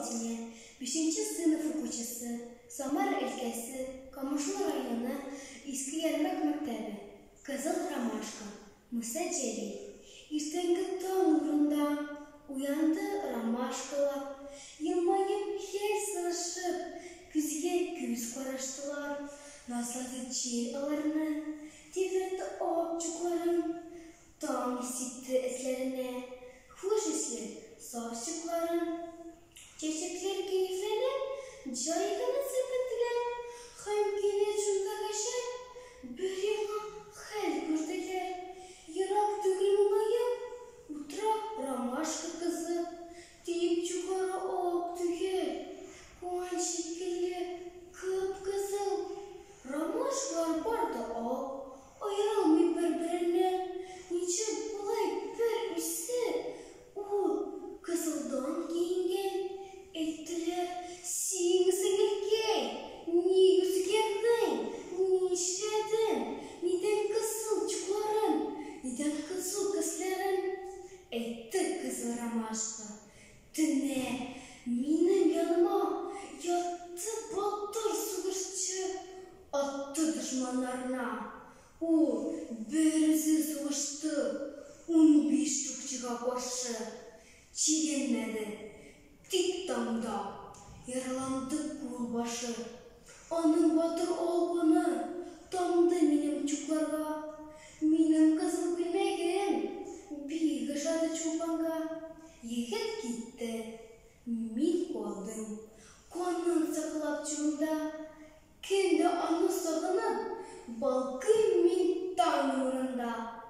Лаптина, бишенче сыйныф укучысы, Самара өлкәсе, Камышлы районы, Иске Ярмәк мәктәбе. Кызыл ромашка. Муса Җәлил. Иртәнге таң нурында Уянды ромашкалар. Елмаеп, хәл сорашып, Күзгә күз караштылар. Назлады җил аларны, Тибрәтте ак чукларын. Таң сипте эзләренә Хуш исле саф чукларын. Чәчәкләр кәефләнеп, җай гына селкенделәр һәм кинәт шунда гаҗәп бер яңа хәл күрделәр. Ерак түгел моңаеп утыра ромашка кызы, тик чуклары ак түгел, куан шикелле кып-кызыл. Ромашкалар бар да ак, аерылмый бер-береннән. Ничек болай бер үзе ул кызылдан киенгән? Әйттеләр, син, сеңелкәй, ник үзгәрдең, нишләдең, нидән кызыл чукларың, нидән кызыл төсләрең? Әйтте кызыл ромашка, төнлә минем яныма ятты батыр сугышчы, атты дошманнарына. Ул берүзе сугышты 15 тупчыга каршы, чигенмәде, тик таңда яраланды кулбашы. Аның батыр алпаны тамды минем чукларга. Минем кызыл күлмәгем бик ошады Чулпанга. Егет китте, мин калдым, канын саклап чугымда. Көн дә аны сагынып, балкыйм мин таң нурында.